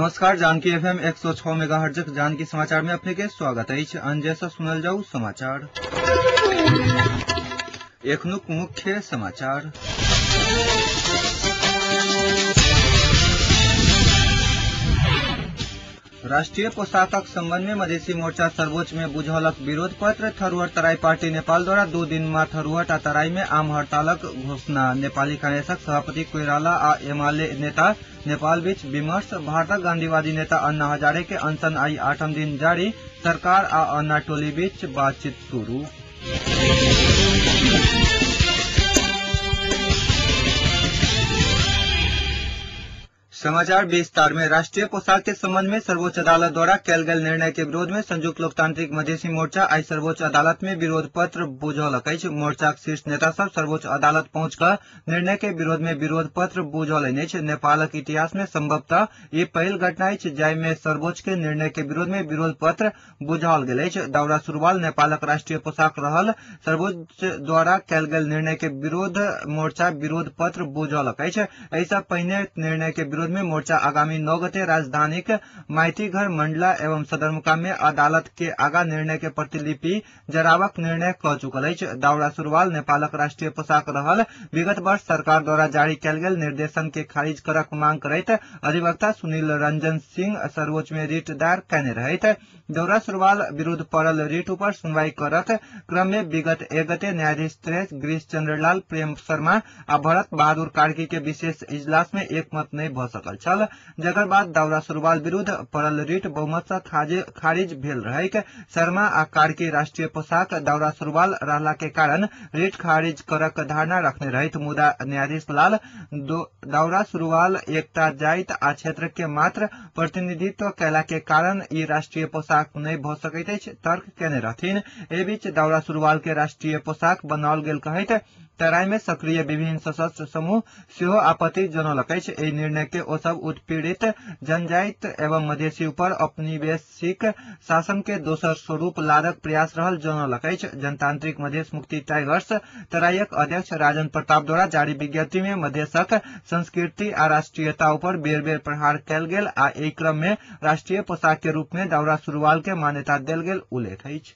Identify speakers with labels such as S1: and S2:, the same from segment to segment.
S1: नमस्कार, Janaki FM 106 megahertz Janaki समाचार में अपने के स्वागत अछि। अंजय से सुनल जाऊ समाचार। एखनुक मुख्य समाचार। राष्ट्रीय पोशाकक संबंध में मधेसी मोर्चा सर्वोच्च में बुझौलक विरोध पत्र। थरूहट तराई पार्टी नेपाल द्वारा 2 दिन में थरूहट आ तराई में आम हड़तालक घोषणा। नेपाली कांग्रेसक सभापति कोइराला आ एमाले नेता नेपाल बीच विमर्श। भारतक गांधीवादी नेता अन्ना हजारे के अनशन आई 8म दिन जारी। सरकार आ अन्ना टोली बीच बातचीत शुरू। समाचार विस्तार में। राष्ट्रीय पोशाक के संबंध में सर्वोच्च अदालत द्वारा कैल गेल निर्णय के विरोध में संयुक्त लोकतांत्रिक मधेसी मोर्चा आई सर्वोच्च अदालत में विरोध पत्र बुझौलक अछि। मोर्चाक शीर्ष नेता सब सर्वोच्च अदालत पहुंच कऽ निर्णय के विरोध में विरोध पत्र बुझौलनि अछि। नेपालक इतिहास में संभवतः ई पहिल घटना अछि जाहि में सर्वोच्च के निर्णय के विरोध में विरोध पत्र बुझाओल गेल अछि। दौरा सुरुवाल नेपालक राष्ट्रीय पोशाक रहल सर्वोच्च द्वारा कैल गेल निर्णय के विरोध मोर्चा विरोध पत्र बुझौलक अछि। एहि सँ पहिने निर्णय के विरोध में मोर्चा आगामी 9 गते राजधानीक माइतीघर मंडला एवं सदरमुकाम में अदालत के आगा निर्णय के प्रतिलिपि जरावक निर्णय क चुकल अछि। दाउरा सुरुवाल नेपालक राष्ट्रीय पोशाक रहल विगत वर्ष सरकार द्वारा जारी कैल गेल निर्देशन के खारिज करक मांग करैत अधिवक्ता सुनील रंजन सिंह सर्वोच्च में रिट दायर कयने रहैत। दौरा सुरुवाल विरूद्ध पड़ल रिट ऊपर सुनवाई करक क्रम में विगत 1 गते न्यायाधीश गिरीश चंद्र लाल, प्रेम शर्मा आ भरत बहादुर कार्की के विशेष इजलास में एकमत नहि भ सकल छल, जकर बाद दौरा सुरुवाल विरूद्ध पड़ल रिट बहुमत सँ खारिज भेल रहैक। शर्मा आ कार्की राष्ट्रीय पोशाक दौरा सुरुवाल रहला के कारण रिट खारिज करक धारणा रखने रहैत, मुदा न्यायाधीश लाल दौरा सुरुवाल एकटा जाइत आ क्षेत्र के मात्र प्रतिनिधित्व कयला के कारण ई राष्ट्रीय पोशाक नहि भ सकैत अछि तर्क केने रहथिन। एहि बीच दौरा सुरुवाल के राष्ट्रीय पोशाक बनाओल गेल कहैत तराई में सक्रिय विभिन्न सशस्त्र समूह सेहो आपत्ति जनौलक अछि। एहि निर्णय के ओ सब उत्पीड़ित जनजाति एवं मधेसी ऊपर औपनिवेशिक शासन के दोसर स्वरूप लादक प्रयास रहल जनौलक अछि। जनतांत्रिक मधेश मुक्ति टाइगर्स तराईक अध्यक्ष राजन प्रताप द्वारा जारी विज्ञप्ति में मधेशक संस्कृति आ राष्ट्रीयता ऊपर बेर बेर प्रहार कयल गेल आ एहि क्रम में राष्ट्रीय पोशाक के रूप में दौरा सुरुवाल के मान्यता देल गेल उल्लेख अछि।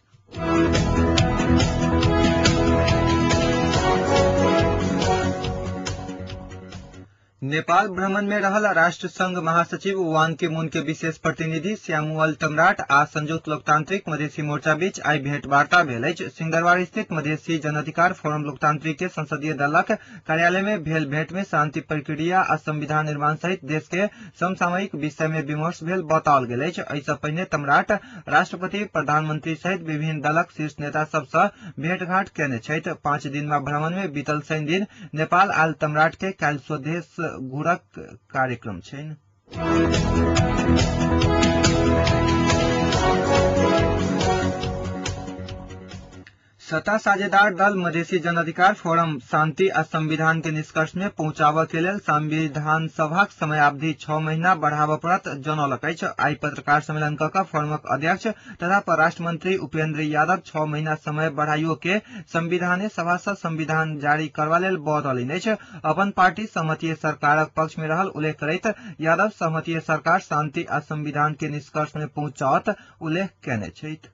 S1: नेपाल भ्रमण में रहल राष्ट्र संघ महासचिव वान की मून के विशेष प्रतिनिधि श्यामुअल तमराट आ संयुक्त लोकतांत्रिक मधेसी मोर्चा बीच आई भेंटवार्ता भेल अछि। सिंहदरबार स्थित मधेसी जनअधिकार फोरम लोकतांत्रिक के संसदीय दलक कार्यालय में भेल भेंट में शांति प्रक्रिया आ संविधान निर्माण सहित देश के समसामयिक विषय में विमर्श भेल बताओल गेल अछि। एहि सँ पहिने तमराट राष्ट्रपति, प्रधानमंत्री सहित विभिन्न दलक शीर्ष नेता सब सँ भेंटघाट केने छथि। 5 दिन भ्रमण में बीतल शनि दिन नेपाल आयल तमराट के काल्हि स्वदेश घुरक कार्यक्रम छैन। सत्ता साझेदार दल मधेसी जनअधिकार फोरम शांति आ संविधान के निष्कर्ष में पहुंचाबऽ के लेल संविधान सभाक समयावधि 6 महीना बढ़ाबऽ पड़त जनौलक अछि। आई पत्रकार सम्मेलन क कऽ फोरमक अध्यक्ष तथा परराष्ट्र मंत्री उपेंद्र यादव 6 महीना समय बढ़ाइयो के संविधाने सभा सँ संविधान जारी करबा लेल बतौलनि अछि। अपन पार्टी सहमतीय सरकारक पक्ष में रहल उल्लेख करैत यादव सहमतीय सरकार शांति आ संविधान के निष्कर्ष में पहुंचाओत उल्लेख केने छथि।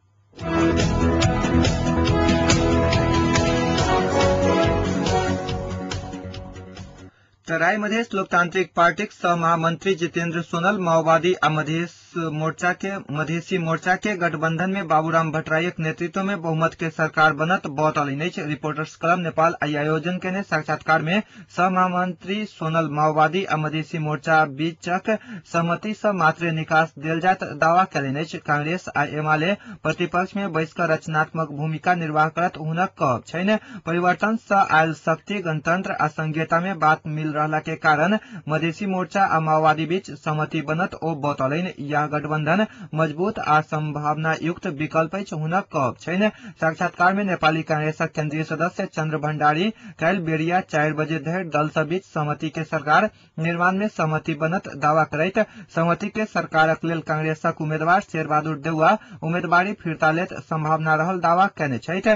S1: तराई मधेश लोकतांत्रिक पार्टीक सह महामंत्री जितेंद्र सोनल माओवादी आ मधेसी मोर्चा के गठबंधन में बाबूराम भट्टराईक नेतृत्व में बहुमत के सरकार बनत बतौलनि अछि। रिपोर्टर्स क्लब नेपाल आई आयोजन केने साक्षात्कार में सह महामंत्री सोनल माओवादी आ मधेसी मोर्चा बीचक सहमति सँ मात्रे निकास देल जायत दावा कयलनि अछि। कांग्रेस आ एमाले प्रतिपक्ष में बैस कऽ रचनात्मक भूमिका निर्वाह करत हुनक कहब छनि। परिवर्तन सँ आयल शक्ति, गणतंत्र आ संघीयता में बात मिल रहला के कारण मधेसी मोर्चा आ माओवादी बीच सहमति बनत ओ बतौलनि। गठबंधन मजबूत आ संभावना युक्त विकल्प अछि हुनक कहब छैन। साक्षात्कार में नेपाली कांग्रेसक केन्द्रीय सदस्य चंद्र भण्डारी काल्हि बेरिया 4 बजे धरि दल सब बीच सहमति के सरकार निर्माण में सहमति बनत दावा करैत सहमति के सरकारक लेल कांग्रेसक उम्मीदवार शेरबहादुर देउवा उम्मीदवारी फिर्ता लेत संभावना रहल दावा केने छथि।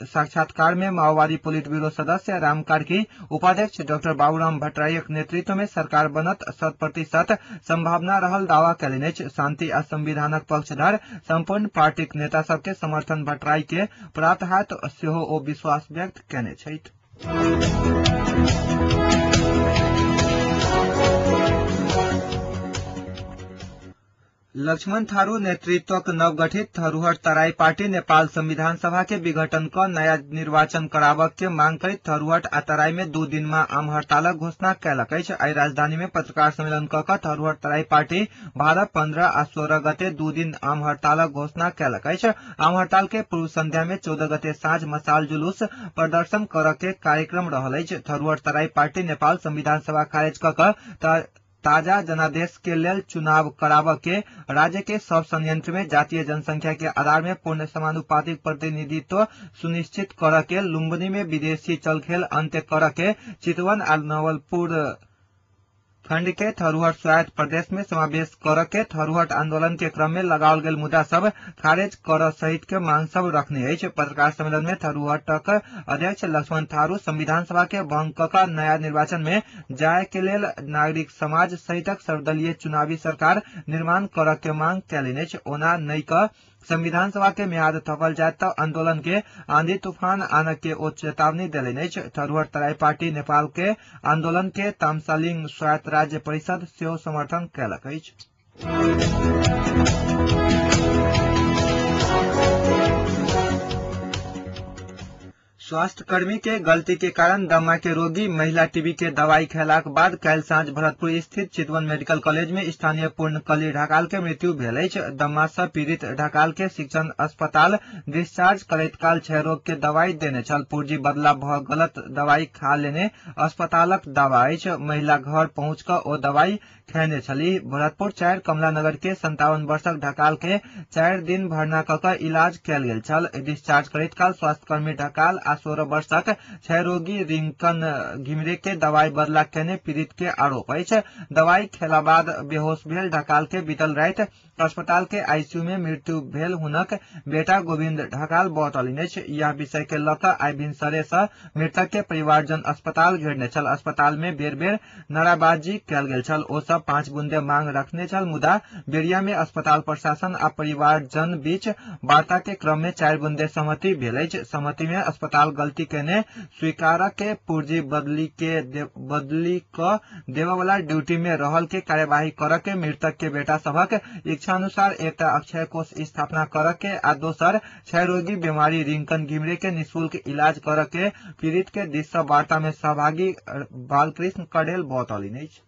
S1: साक्षात्कार में माओवादी पोलिट ब्यूरो सदस्य राम कार्की उपाध्यक्ष डाक्टर बाबूराम भट्टराईक नेतृत्व में सरकार बनत 100% संभावना रहल दावा केलनि अछि। शांति आ संविधानक पक्षधर संपूर्ण पार्टीक नेता सबके समर्थन भट्टराई के प्राप्त होयत सेहो ओ विश्वास व्यक्त केने छथि। लक्ष्मण थारू नेतृत्वक नवगठित थरूहट तराई पार्टी नेपाल संविधान सभा के विघटन क नया निर्वाचन कराबक के मांग करैत थरूहट आ तराई में 2 दिन में आम हड़तालक घोषणा कयलक अछि। आइ राजधानी में पत्रकार सम्मेलन क क थरूहट तराई पार्टी भादव 15 आ 16 गते 2 दिन आम हड़तालक घोषणा कयलक अछि। आम हड़ताल के पूर्व संध्या में 14 गते साँझ मसाल जुलूस प्रदर्शन करऽ के कार्यक्रम रहल अछि। थरूहट तराई पार्टी नेपाल संविधान सभा खारिज क क ताजा जनादेश के लेल चुनाव कराबऽ के, राज्य के सब संयंत्र में जातीय जनसंख्या के आधार में पूर्ण समानुपातिक प्रतिनिधित्व सुनिश्चित करऽ के, लुम्बिनी में विदेशी चलखेल अंत्य करऽ के, चितवन आ नवलपुर खंड के थरूहट स्वायत्त प्रदेश में समावेश करऽ के, थरूहट आंदोलन के क्रम में लगाओल गेल मुद्दा सब खारिज करऽ सहित के मांग सब रखने अछि। पत्रकार सम्मेलन में थरूहटक अध्यक्ष लक्ष्मण थारू संविधान सभा के भंग क क नया निर्वाचन में जाय के लेल नागरिक समाज सहितक सर्वदलीय चुनावी सरकार निर्माण करऽ के मांग कयलनि अछि। ओना नहि क संविधान सभा के म्याद थपल जायत त आंदोलन के आंधी तूफान आनऽ के ओ चेतावनी देलनि अछि। थरूहट तराई पार्टी नेपाल के आंदोलन के तामसालिंग स्वायत्त राज्य परिषद सेहो समर्थन कयलक अछि। स्वास्थ्यकर्मी के गलती के कारण दमा के रोगी महिला टीबी के दवाई खेलाक बाद काल्हि साँझ भरतपुर स्थित चितवन मेडिकल कॉलेज में स्थानीय पूर्णकली ढकाल के मृत्यु भेल अछि। दमा से पीड़ित ढकाल के शिक्षण अस्पताल डिस्चार्ज करैत काल क्षय रोग के दवाई देने छल। पुर्जी बदला भ गलत दवाई खा लेने अस्पतालक दावा अछि। महिला घर पहुंच क ओ दवाई खेने छली। भरतपुर 4 कमलानगर के 57 वर्षक ढकाल के 4 दिन भर्ना क क इलाज कयल गेल छल। डिस्चार्ज करैत काल स्वास्थ्यकर्मी ढकाल आ 16 वर्षक क्षय रोगी रिंकन घिमिरे के दवाई बदला केने पीड़ित के आरोप अछि। दवाई खेला बाद बेहोश भेल ढकाल के बीतल राति अस्पताल के आईसीयू में मृत्यु भेल हुनक बेटा गोविंद ढकाल बतौलनि अछि। यह विषय के ल क आइ भिनसरे से मृतक के परिवारजन अस्पताल घेरने छल। अस्पताल में बेर बेर नाराबाजी कयल गेल छल। ओ सब 5 बुंदे मांग रखने छल, मुदा बेरिया में अस्पताल प्रशासन आ परिवारजन बीच वार्ता के क्रम में 4 बुंदे सहमति भेल अछि। सहमति में अस्पताल गलती केने स्वीकार के पुर्जी बदली क देववाला ड्यूटी में रहल के कार्यवाही कर के, मृतक के बेटा सभक इच्छानुसार एकटा अक्षय कोष स्थापना कर के आ दोसर क्षय रोगी बीमारी रिंकन घिमिरे के निःशुल्क इलाज कर के पीड़ित के दिस सँ वार्ता में सहभागी बालकृष्ण कडेल बतौलनि अछि।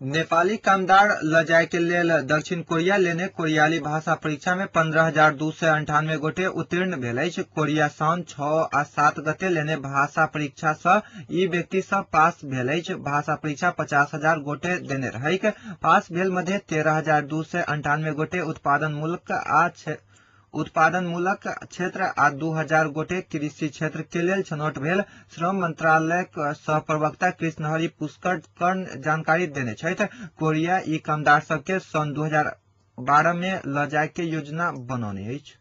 S1: नेपाली कामदार ल जाय के लेल दक्षिण कोरिया लेने कोरियाली भाषा परीक्षा में 15,298 गोटे उत्तीर्ण भेल अछि। कोरिया साउन 6 आ 7 गते लेने भाषा परीक्षा सँ ई व्यक्ति सब पास भेल अछि। भाषा परीक्षा 50,000 गोटे देने रहैक। पास भेल मध्य 13,298 गोटे उत्पादनमूलक क्षेत्र आ 2,000 गोटे कृषि क्षेत्र के लेल छनौट भेल श्रम मंत्रालयक सह प्रवक्ता कृष्णहरि पुष्कर कर्ण जानकारी देने छथि। कोरिया ई कामदार सबके सन 2012 में ल जाय के योजना बनौने अछि।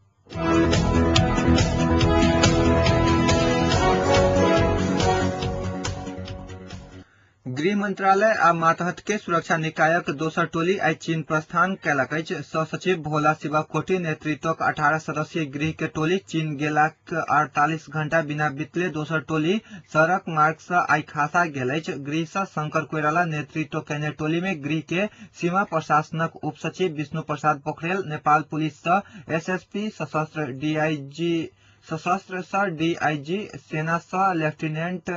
S1: गृह मंत्रालय आ मातहत के सुरक्षा निकायक दोसर टोली आइ चीन प्रस्थान कयलक अछि। सचिव भोला शिवा कोटी नेतृत्वक 18 सदस्यीय गृह के टोली चीन गेलाक 48 घंटा बिना बितले दोसर टोली सड़क मार्ग से आइ खासा गेल अछि। गृह से शंकर कोइराला नेतृत्व केने टोली में गृह के सीमा प्रशासनक उप सचिव विष्णु प्रसाद पोखरेल, नेपाल पुलिस से एसएसपी, सशस्त्र से डीआईजी, सेना से लेफ्टिनेंट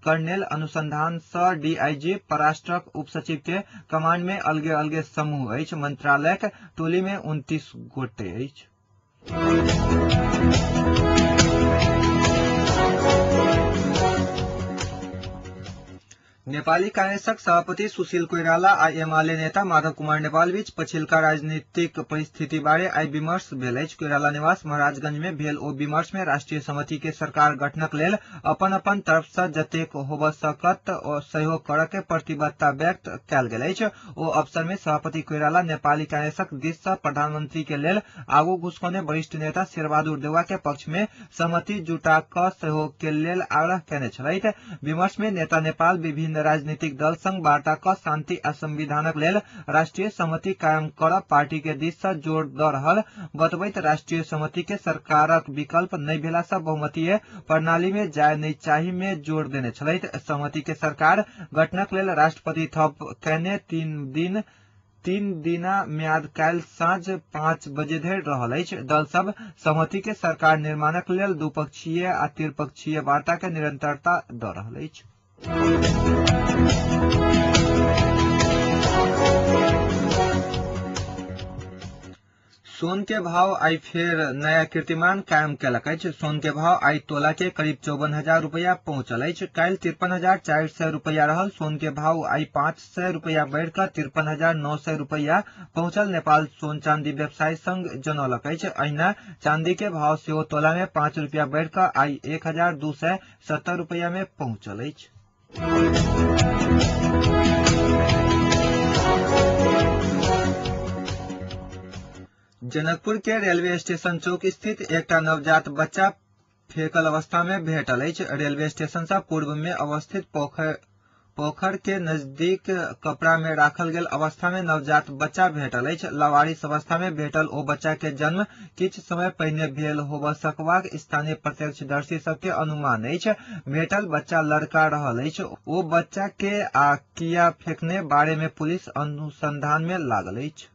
S1: कर्नेल, अनुसंधान स डीआईजी, परराष्ट्रक उप सचिव के कमांड में अलगे अलगे समूह अछि। मंत्रालयक टोली में 29 गोटे अछि। नेपाली कांग्रेसक सभापति सुशील कोइराला आ एमाले नेता माधव कुमार नेपाल बीच पछिल्का राजनीतिक परिस्थिति बारे आइ विमर्श भेल अछि। कोइराला निवास महाराजगंज में भेल ओ विमर्श में राष्ट्रीय सहमति के सरकार गठनक लेल अपन अपन तरफ से जतेक होब सकत सहयोग करऽ के प्रतिबद्धता व्यक्त कयल गेल अछि। ओ अवसर में सभापति कोइराला नेपाली कांग्रेसक दिस से प्रधानमंत्री के लेल आगू घुसकौने वरिष्ठ नेता शेरबहादुर देउवा के पक्ष में सहमति जुटा कऽ सहयोग के लेल आग्रह केने छलथि। विमर्श में नेता नेपाल विभिन्न राजनीतिक दल संग वार्ता क शांति आ संविधानक लेल राष्ट्रीय सहमति कायम कर पार्टी के दिस से जोर द रहल बतबैत राष्ट्रीय सहमति के सरकारक विकल्प नहि भेला से बहुमतीय प्रणाली में जाय नहि चाही में जोर देने छलथि। सहमति के सरकार गठनक लेल राष्ट्रपति थप केने तीन दिना म्याद काल्हि साँझ 5 बजे धरि रहल अछि। दल सब सहमति के सरकार निर्माणक लेल द्विपक्षीय आ त्रिपक्षीय वार्ता के निरंतरता द रहल अछि। सोन के भाव आई फेर नया कीर्तिमान कायम केलक अछि। सोन के भाव आई तोला के करीब 54,000 रुपया पहुंचल अछि। काल्हि 53,400 रुपया रहल सोन के भाव आई 500 रुपया बढ़िकऽ 53,900 रुपया पहुंचल नेपाल सोन चांदी व्यवसायी संघ जनौलक अछि। अहिना चांदी के भाव सेहो तोला में 5 रुपया बढ़िकऽ आई 1,270 रुपया में पहुंचल अछि। जनकपुर के रेलवे स्टेशन चौक स्थित एकटा नवजात बच्चा फेकल अवस्था में भेटल अछि। रेलवे स्टेशन से पूर्व में अवस्थित पोखर के नजदीक कपड़ा में राखल गेल अवस्था में नवजात बच्चा भेटल अछि। लावारिस अवस्था में भेटल ओ बच्चा के जन्म किछु समय पहिने भेल होब सकबाक स्थानीय प्रत्यक्षदर्शी सबके अनुमान अछि। भेटल बच्चा लड़का रहल अछि। ओ बच्चा के आ किया फेकने बारे में पुलिस अनुसंधान में लागल अछि।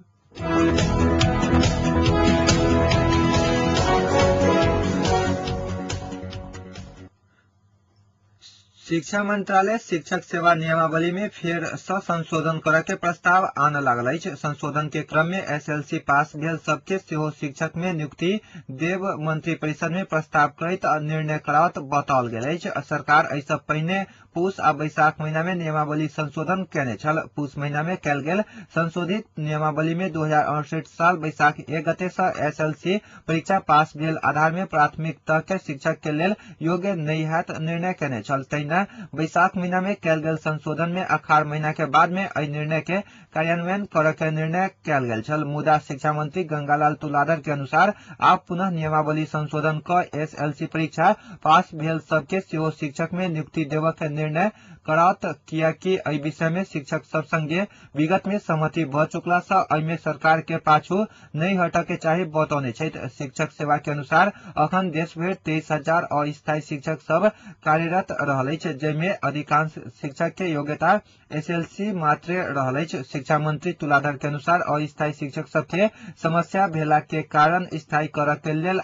S1: शिक्षा मंत्रालय शिक्षक सेवा नियमावली में फेर सँ संशोधन करय के प्रस्ताव आनऽ लागल अछि। संशोधन के क्रम में एसएलसी पास भेल सबके सेहो शिक्षक में नियुक्ति देव मंत्री परिषद में प्रस्ताव करैत निर्णय कराओत बताओल गेल अछि। सरकार एहि सँ पहिने पूस आ बैसाख महीना में नियमावली संशोधन केने छल। पूस महीना में कयल गेल संशोधित नियमावली में 2068 साल बैसाख 1 गते सँ एसएलसी परीक्षा पास भेल आधार में प्राथमिक तह के शिक्षक के लेल योग्य नहि हैत निर्णय केने छल। तहिना बैसाख महीना में कयल गेल संशोधन में अखाड़ महीना के बाद में एहि निर्णय के कार्यान्वयन करय के निर्णय कयल गेल छल। मुदा शिक्षा मंत्री गंगालाल तुलाधर के अनुसार आब पुनः नियमावली संशोधन क एसएलसी परीक्षा पास भेल सबके सेहो शिक्षक में नियुक्ति देबऽ के निर्णय कराओत, कियाकि एहि विषय में शिक्षक सब संगे विगत में सहमति भ चुकला सँ एहि में सरकार के पाछू नहि हटऽ के चाही बतौने छथि। शिक्षक सेवा के अनुसार अखन देश भरि 23,000 अस्थायी शिक्षक सब कार्यरत रहल अछि, जाहिमे अधिकांश शिक्षक के योग्यता एसएलसी मात्रे रहल अछि। शिक्षा मंत्री तुलाधर के अनुसार अस्थायी शिक्षक सबके समस्या भेला के कारण स्थायी करऽ के लेल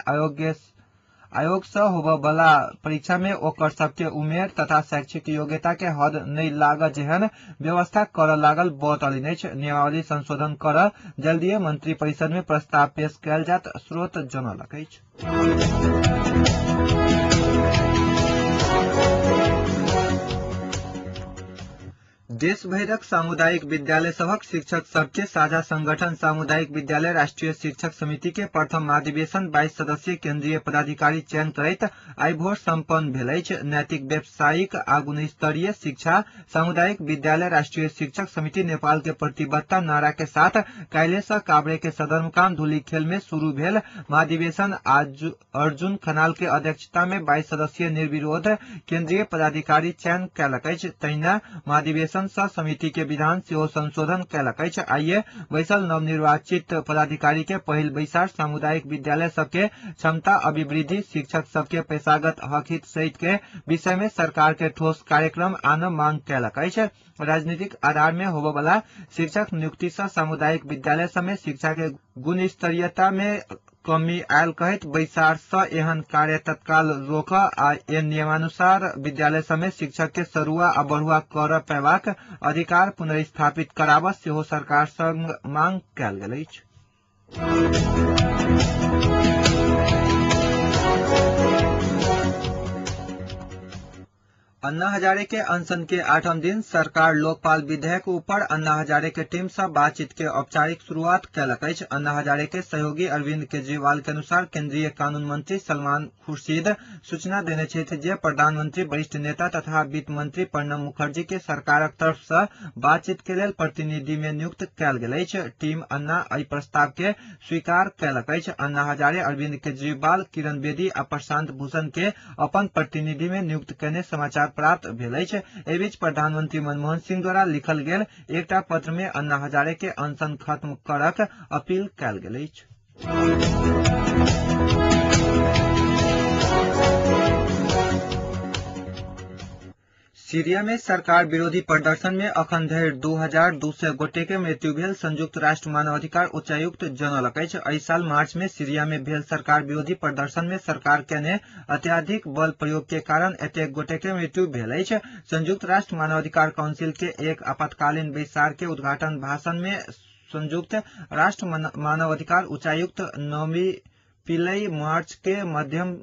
S1: आयोग से होबय वाला परीक्षा में ओकर सबके उमेर तथा शैक्षिक योग्यता के हद नहि लागऽ जेहन व्यवस्था करऽ लागल बतौलनि अछि। नियमावली संशोधन करऽ जल्दीए मंत्री परिषद में प्रस्ताव पेश कयल जायत स्रोत जनौलक अछि। देश भरिक सामुदायिक विद्यालय सभक शिक्षक सबके साझा संगठन सामुदायिक विद्यालय राष्ट्रीय शिक्षक समिति के प्रथम महाधिवेशन 22 सदस्यीय केंद्रीय पदाधिकारी चयन करैत आइ भोर सम्पन्न भेल अछि। नैतिक व्यावसायिक आ गुणस्तरीय शिक्षा सामुदायिक विद्यालय राष्ट्रीय शिक्षक समिति नेपाल के प्रतिबद्धता नारा के साथ काल्हि सँ काभ्रे के सदरमुकाम धुलीखेल में शुरू भेल महाधिवेशन आज अर्जुन खनाल के अध्यक्षता में 22 सदस्यीय निर्विरोध केंद्रीय पदाधिकारी चयन कयलक अछि। तहिना महाधिवेशन सँ समिति के विधान सेहो संशोधन कयलक अछि। आइए बैसल नवनिर्वाचित पदाधिकारी के पहिल बैसार सामुदायिक विद्यालय सबके क्षमता अभिवृद्धि, शिक्षक सबके पेशागत हक हित सहित के विषय में सरकार के ठोस कार्यक्रम आन मांग कयलक अछि। राजनीतिक आधार में होबय वाला शिक्षक नियुक्ति सँ सामुदायिक विद्यालय सब में शिक्षा के गुणस्तरीयता में कमी आयल कहैत बैसार सँ एहन कार्य तत्काल रोकऽ आ एन नियमानुसार विद्यालय सब में शिक्षक के सरुआ आ बढ़ुआ कर पेबाक अधिकार पुनर्स्थापित कराबऽ सेहो सरकार संग मांग कयल गेल अछि। अन्ना हजारे के अनशन के 8म दिन सरकार लोकपाल विधेयक ऊपर अन्ना हजारे के टीम से बातचीत के औपचारिक शुरुआत कयलक अछि। अन्ना हजारे के सहयोगी अरविंद केजरीवाल के अनुसार केंद्रीय कानून मंत्री सलमान खुर्शीद सूचना देने छथि जे प्रधानमंत्री, वरिष्ठ नेता तथा वित्त मंत्री प्रणब मुखर्जी के सरकारक तरफ से बातचीत के लेल प्रतिनिधि में नियुक्त कयल गेल अछि। टीम अन्ना एहि प्रस्ताव के स्वीकार कयलक अछि। अन्ना हजारे अरविंद केजरीवाल, किरण बेदी आ प्रशांत भूषण के अपन प्रतिनिधि में नियुक्त कयने समाचार प्राप्त भेल अछि। एहि बीच प्रधानमंत्री मनमोहन सिंह द्वारा लिखल गेल एकटा पत्र में अन्ना हजारे के अनशन खत्म करक अपील कयल गेल अछि। सीरिया में सरकार विरोधी प्रदर्शन में अखन धरि 2200 गोटे के मृत्यु भेल संयुक्त राष्ट्र मानवाधिकार उच्चायुक्त जनौलक अछि। एहि साल मार्च में सीरिया में भेल सरकार विरोधी प्रदर्शन में सरकार केने अत्यधिक बल प्रयोग के कारण एतेक गोटे के मृत्यु भेल अछि। संयुक्त राष्ट्र मानवाधिकार काउंसिल के एक आपातकालीन बैसार के उद्घाटन भाषण में संयुक्त राष्ट्र मानवाधिकार उच्चायुक्त नौमी पिलई मार्च के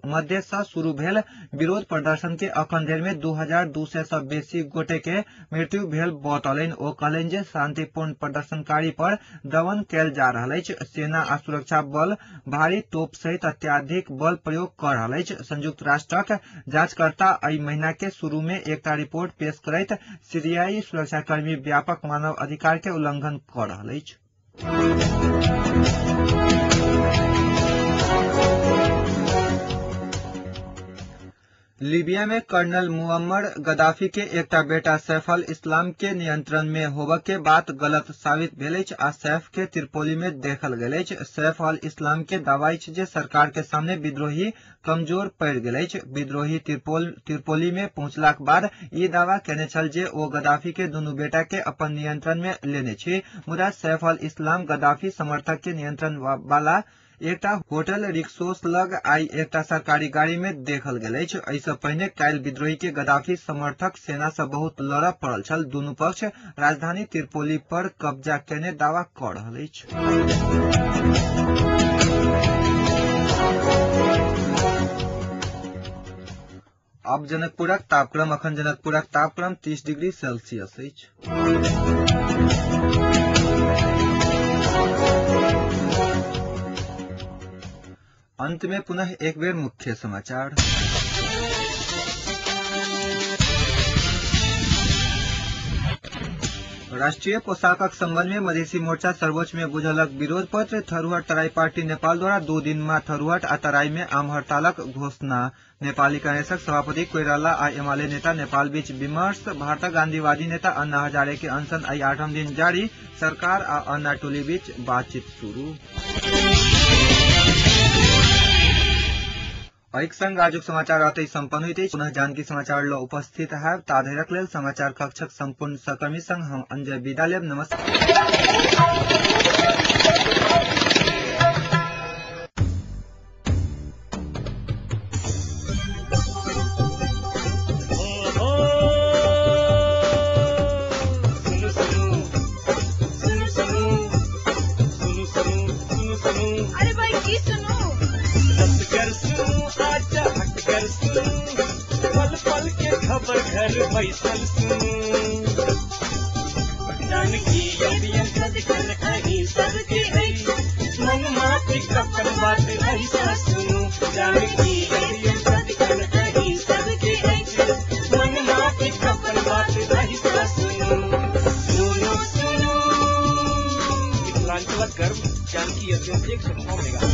S1: मध्य से शुरू भेल विरोध प्रदर्शन के अखन धरि में 2200 से बेसी गोटे के मृत्यु भेल बतौलनि। ओ कहलनि जे शांतिपूर्ण प्रदर्शनकारी पर दमन कयल जा रहल अछि। सेना आ सुरक्षा बल भारी तोप सहित अत्यधिक बल प्रयोग कर रहल अछि। संयुक्त राष्ट्रक जांचकर्ता एहि महीना के शुरू में एकटा रिपोर्ट पेश करैत सीरियाई सुरक्षाकर्मी व्यापक मानव अधिकार के उल्लंघन कर रहल अछि। लीबिया में कर्नल मुअम्मर गद्दाफी के एकटा बेटा सैफ अल इस्लाम के नियंत्रण में होबय के बात गलत साबित भेल अछि आ सैफ के त्रिपोली में देखल गेल अछि। सैफ अल इस्लाम के दावा अछि जे सरकार के सामने विद्रोही कमजोर पड़ि गेल अछि। विद्रोही त्रिपोली में पहुंचलाक बाद ई दावा केने छल जे ओ गद्दाफी के दुनू बेटा के अपन नियंत्रण में लेने छी, मुदा सैफ अल इस्लाम गद्दाफी समर्थक के नियंत्रण वाला एकटा होटल रिक्सोस लग आइ एकटा सरकारी गाड़ी में देखल गेल अछि। एहि पहिने काल्हि विद्रोही के गद्दाफी समर्थक सेना से बहुत लड़य पड़ल छल। दुनू पक्ष राजधानी त्रिपोली पर कब्जा केने दावा कऽ रहल अछि। अब जनकपुरक तापक्रम। अखन जनकपुरक तापक्रम 30 डिग्री सेल्सियस अछि। अंत में पुनः एक बेर मुख्य समाचार। राष्ट्रीय पोशाकक संबंध में मधेसी मोर्चा सर्वोच्च में बुझलक विरोध पत्र। थरूहट तराई पार्टी नेपाल द्वारा 2 दिन में थरूहट आ तराई में आम हड़तालक घोषणा। नेपाली कांग्रेसक सभापति कोइराला आ एमाले नेता नेपाल बीच विमर्श। भारतक गांधीवादी नेता अन्ना हजारे के अनशन आई 8म दिन जारी। सरकार आ अन्ना टोली बीच बातचीत शुरू। एहिक संग आजुक समाचार अतै सम्पन्न होइत अछि। पुनः जानकी समाचार ल उपस्थित हैब। ताधरिक लेल समाचार कक्षक संपूर्ण सहकर्मी संग हम अंजय विदा लेब। नमस्कार।
S2: अरे भाई की सुनू,
S3: पल पल के खबर घर बैसल सुनू, जानकी अहीं सबके मन माटी अपन बात ऐसा सुनू, जानकी अहीं सबके मन माटी अपन बात ऐसा सुनू। सुनू सुनू मिथिलांचलक गर्व जानकी एफएम 106 मेगा।